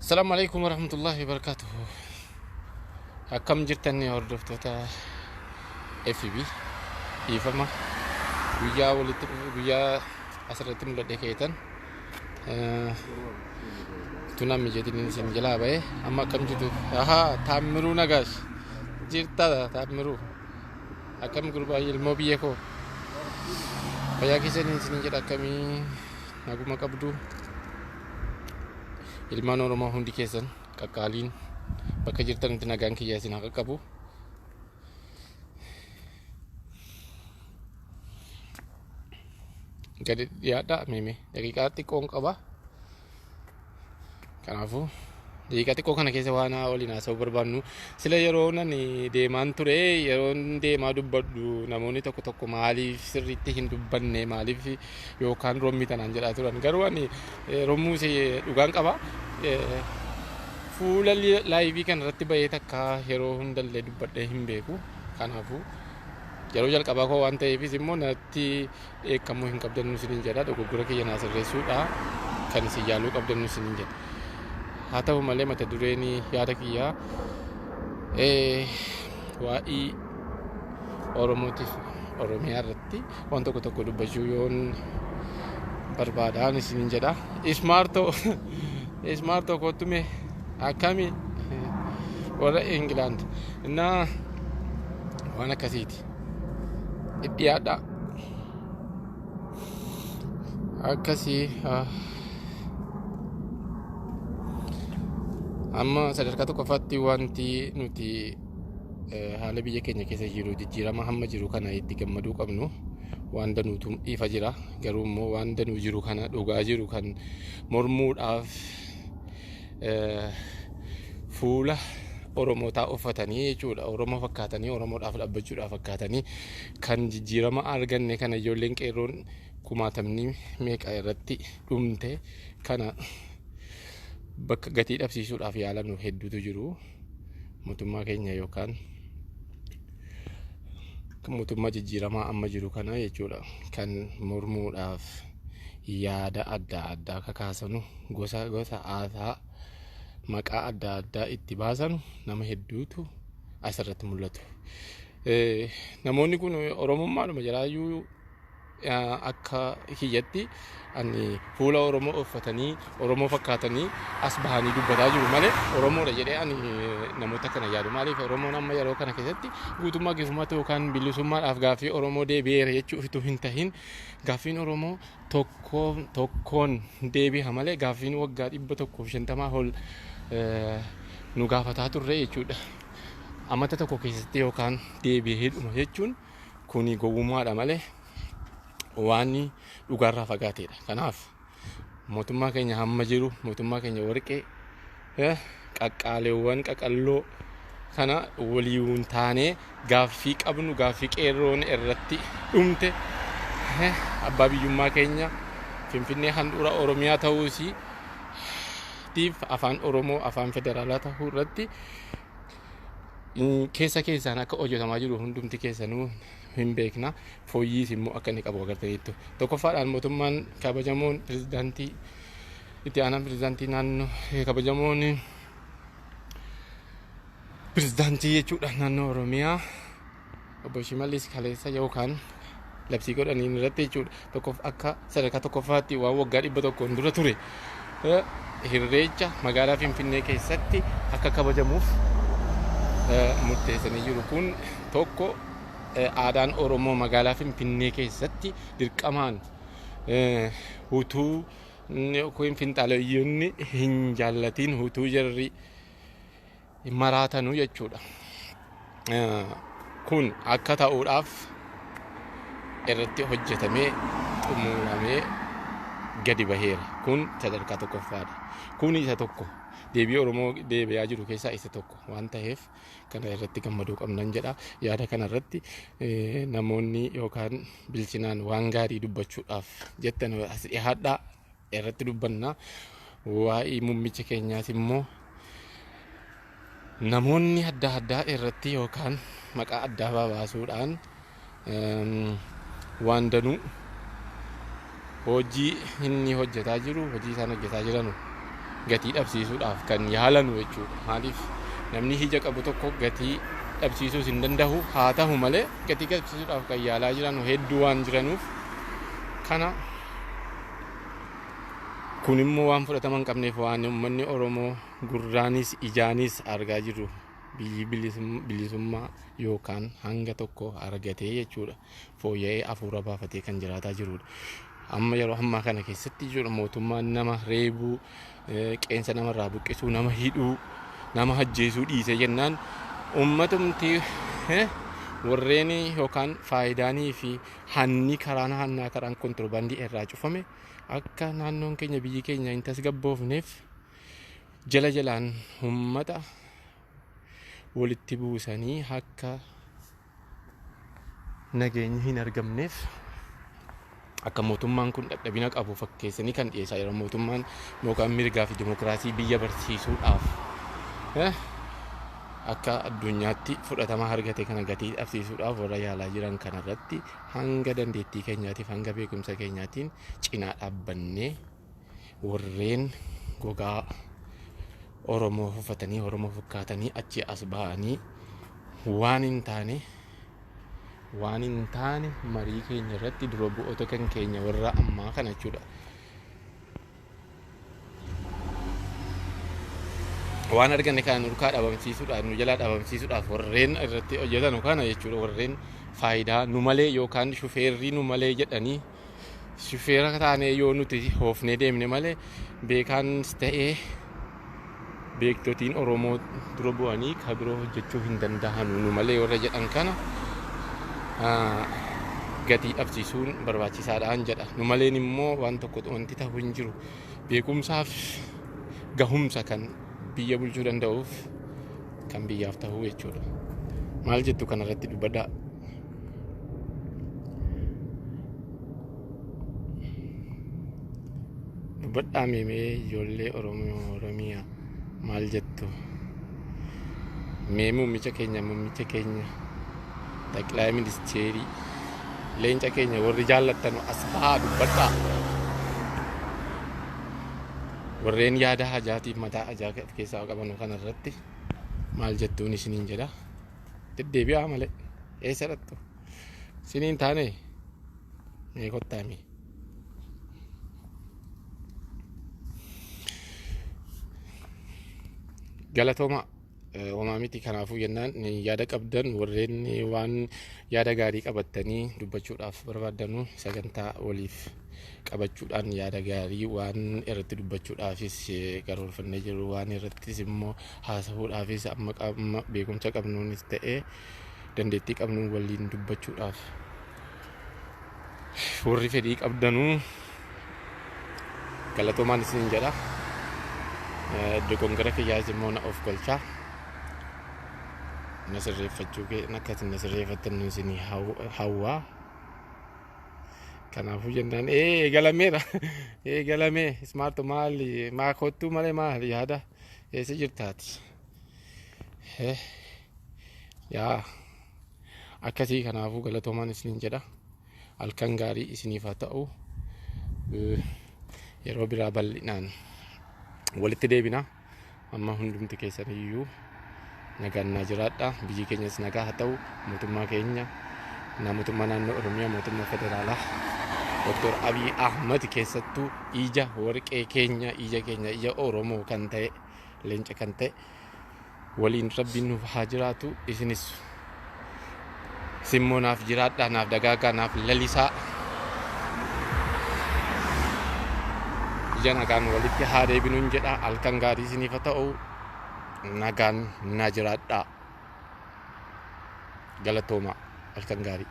Asalaamu alaikum warahmatullahi wabarakatuh. Akkam jirtan hordoftoota FB? Dhiifama, guyyaa walitti dhufu guyyaa asirratti mul'adhe keetan tunaan mijeetiin isin jalaa ba'e. Amma akkam jirtu? Ahaa, Taammiruu Nagaash, jirta Taammiruu? Akkam gurbaa ilmoo biyya koo, fayyaa keessanii isin jedha. Akkamii, naguma qabdu? Ilmaan Oromoo hundi keessan qaqqaaliin bakka jirtanitti nagaan kiyya isin haa qaqqabu. Gadi dhiyaadhaa meeme, daqiiqaa xiqqoon qaba. Kanaafuu daqiiqaa xiqqoo kana keessa waan waliin haasa'uu barbaannu, sila yeroo nani deemaan ture, yeroon deemaa dubbadhu namoonni tokko tokko maaliif sirriitti hin dubbanne, maaliif yookaan rommii tanaan jedhaa turan. Garuu ani rommuu dhugaan qaba. Fuula live kana irratti bahee takka yeroo hundallee dubbadhee hin beeku. Kanaafuu yeroo jalqabaa koo waan ta'eefis immoo natti dheekkamuu hin qabdannu isiniin jedha. Dogoggora kiyya naa sirreessuudha kan isin yaaluu qabdannu isiniin jedha. Haa ta'u malee mata dureen yaada kiyyaa waa'ee Oromootiif Oromiyaa irratti waan tokko tokko dubbachuu yoon barbaadaan isiniin jedha. Ismaartoo, Ismaartoo, kottume. Akkami warra Ingilaand? Innaa waan akkasiiti. Dhiyaadhaa. Akkasii amma sadarkaa tokkoffaatti wanti nuti haala biyya keenya keessa jiru, jijjiirama hamma jiru kana itti gammaduu qabnu, waan danuutu ifa jira. Garuu immoo waan danuu jiru kana, dhugaa jiru kan mormuudhaaf fuula Oromootaa uffatanii jechuudha. Oromoo fakkaatanii, Oromoodhaaf dhaabbachuudhaaf fakkaatanii, kan jijjiirama arganne kana, ijoolleen qeerroon kumaatamni meeqa irratti dhumte kana bakka gatii dhabsiisuudhaaf yaalan hedduutu jiru. Mootummaa keenya yookaan mootummaa jijjiiramaa amma jiru kana jechuudha kan mormuudhaaf yaada adda addaa kakaasanu, gosa gosa aasaa maqaa adda addaa itti baasanu nama hedduutu asirratti mul'atu. Namoonni kun Oromummaadhuma jiraayyuu akka kiyyatti ani fuula Oromoo uffatanii, Oromoo fakkaatanii as bahanii dubbataa jiru malee Oromoodha jedhee ani namoota kana yaadu. Maaliif? Oromoon amma yeroo kana keessatti guutummaa guutummaatti yookaan bilisummaadhaaf gaaffii Oromoo deebi'eera jechuu utuu hin tahin, gaaffiin Oromoo tokkoon tokkoon deebi'a malee gaaffiin waggaa 150 ol nu gaafataa turre jechuudha. Amata tokko keessatti yookaan deebi'ee dhuma jechuun kuni gowwummaadha malee waan dhugaarraa fagaateedha. Kanaaf mootummaa keenya hamma jiru, mootummaa keenya warqee, qaqqaaleewwan qaqalloo kana waliin taanee gaaffii qabnu, gaaffii qeerroon irratti dhumte, abbaa biyyummaa keenya, Finfinnee handhuura Oromiyaa ta'uusii tiif, afaan Oromoo afaan federaalaa ta'uu irratti keessa keessaan akka hojjetamaa jiru hundumti keessanuu hin beekna. Fooyyiis immoo akka inni qabu agartaniittu. Tokkoffaadhaan mootummaan kabajamoon pirezidaantii, itti aanaan pirezidaantii naannoo, kabajamoon pirezidaantii jechuudha naannoo Oromiyaa obbo Shimallis kaleessa yookaan labsii godhaniin irratti jechuudha. Tokkoof akka sadarkaa tokkoffaatti waan waggaa 100n dura ture, Irreecha magaalaa Finfinnee keessatti akka kabajamuuf murteessanii jiru. Kun tokko aadaan Oromoo magaalaa Finfinnee keessatti dirqamaan utuu finxaaleeyyoonni hin jaallatiin, utuu jarri maraatanuu jechuudha. Kun akka ta'uudhaaf irratti hojjetamee xumuramee gadi baheera. Kun sadarkaa tokkoffaadha. Kun isa tokko, deebii Oromoo deebi'aa jiru keessaa isa tokko waan ta'eef kana irratti gammaduu qabnan jedha. Yaada kana irratti namoonni yookaan bilchinaan waan gaarii dubbachuudhaaf jettan as dhiyaadhaa, irratti dubbanna. Waa'ee muummicha keenyaas immoo namoonni adda addaa irratti yookaan maqaa addaa baasuudhaan waan danuu hojii inni hojjetaa jiru, hojii isaan hojjetaa jiranu gatii dhabsiisuudhaaf kan yaalanu jechuudha. Maaliif namni ija qabu tokko gatii dhabsiisuus hin danda'u, haa ta'u malee gatii dhabsiisuudhaaf kan yaalaa jiran hedduu waan jiranuuf kana kun immoo waan fudhatama hin qabneef waan uummanni Oromoo gurraanis ijaanis argaa jiru biyyi bilisummaa yookaan hanga tokko argatee jechuudha. Fooyya'ee hafuura baafatee kan jiraataa jirudha. Amma yeroo ammaa kana keessatti jechuudha mootummaan nama reebuu, qeensa namarraa buqqisuu, nama hidhuu, nama ajjeesuu dhiisee jennaan uummatumti warreen yookaan faayidaanii fi hanni karaan hannaa karaan kontirbaandii irraa cufame akka naannoon keenya biyyi keenya hin tasgabboofneef jala jalaan uummata walitti buusanii akka nageenyi hin argamneef akka mootummaan kun dadhabina qabu fakkeessanii kan dhiyeessaa jiran mootummaan yookaan mirgaa fi dimokiraasii biyya barsiisuudhaaf akka addunyaatti fudhatama argate kana gatii dhabsiisuudhaaf warra yaalaa jiran kanarratti hanga dandeettii keenyaatiif hanga beekumsa keenyaatiin cinaa dhaabbannee warreen gogaa Oromoo uffatanii Oromoo fakkaatanii achi as ba'anii waan hin taane marii keenya irratti dura bu'oota kan keenya warra ammaa kana jechuudha. Waan arganne kana nurkaa dhabamsiisuudhaaf nu jalaa dhabamsiisuudhaaf warreen irratti hojjetan kana jechuudha warreen faayidaa nu malee yookaan shufeerrii nu malee jedhanii shufeera taanee yoo nuti hoofnee deemne malee beekaanis ta'ee beektotiin Oromoo dura bu'anii kan biroo hojjechuu hin danda'an nu malee warra jedhan kana gatii dhabsiisuun barbaachisaadhaan jedha. Nu maleen immoo waan tokko wanti ta'u hin jiru. Beekumsaaf gahumsa kan biyya bulchuu danda'uuf kan biyyaaf ta'u jechuudha. Maal jettu kanarratti dubbadhaa. Dubbadhaa meemee ijoollee Oromoo Oromiyaa maal jettu? Mee muummicha keenya ጠቅላይ ሚኒስቴሪ leenca keenya warri jaallattanu as ba'aa dubbadhaa. Warreen yaada hajaatiif mataa hajaa of keessaa qaban kanarratti maal jettuun isiniin jedha. Deddeebi'aa malee eessa dhattu? Isiniin taane mee kottaa mee. Galatooma homaa miti kanaafuu jennaan yaada qabdan warreen waan yaada gaarii qabattanii dubbachuudhaaf barbaaddanuu sagantaa waliif qabachuudhaan yaada gaarii waan irratti dubbachuudhaafis karoorfannee jiru waan irrattis immoo haasa'uudhaafis amma beekumsa qabnuunis ta'ee dandeettii qabnuun waliin dubbachuudhaaf warri fedhii qabdanuu galatoomaan isiniin jedha. Dogongora kiyyaas immoo na of golchaa. Na sirreeffachuu akkasin na sirreeffattan isinii hawwaa. Kanaafuu jennaan eegalameera. Eegalamee ismaartu maali maa kottuu malee maali yaada eessa jirtaati? Yaa akkasii kanaafuu galatoomaan isiniin jedha. Halkan gaarii isiniif haa ta'u. Yeroo biraa bal'inaan walitti deebina. Amma hundumti keessan iyyuu nagaan naa jiraadha. Biyyi keenyas nagaa haa ta'u. Mootummaa keenya mootummaa naannoo Oromiyaa mootummaa federaalaa Dr. Abiy Ahmad keessattuu ija warqee keenya ija keenya ija Oromoo kan ta'e leenca kan ta'e waliin rabbiin nuuf haa jiraatu. Isinis simmoo naaf jiraadha, naaf dagaagaa, naaf lalisaa. Ija nagaan walitti haa deebinuun jedha. Halkan gaarii isiniif haa ta'u. Nagaan naa jiraadha. Galatooma. Halkan gaarii.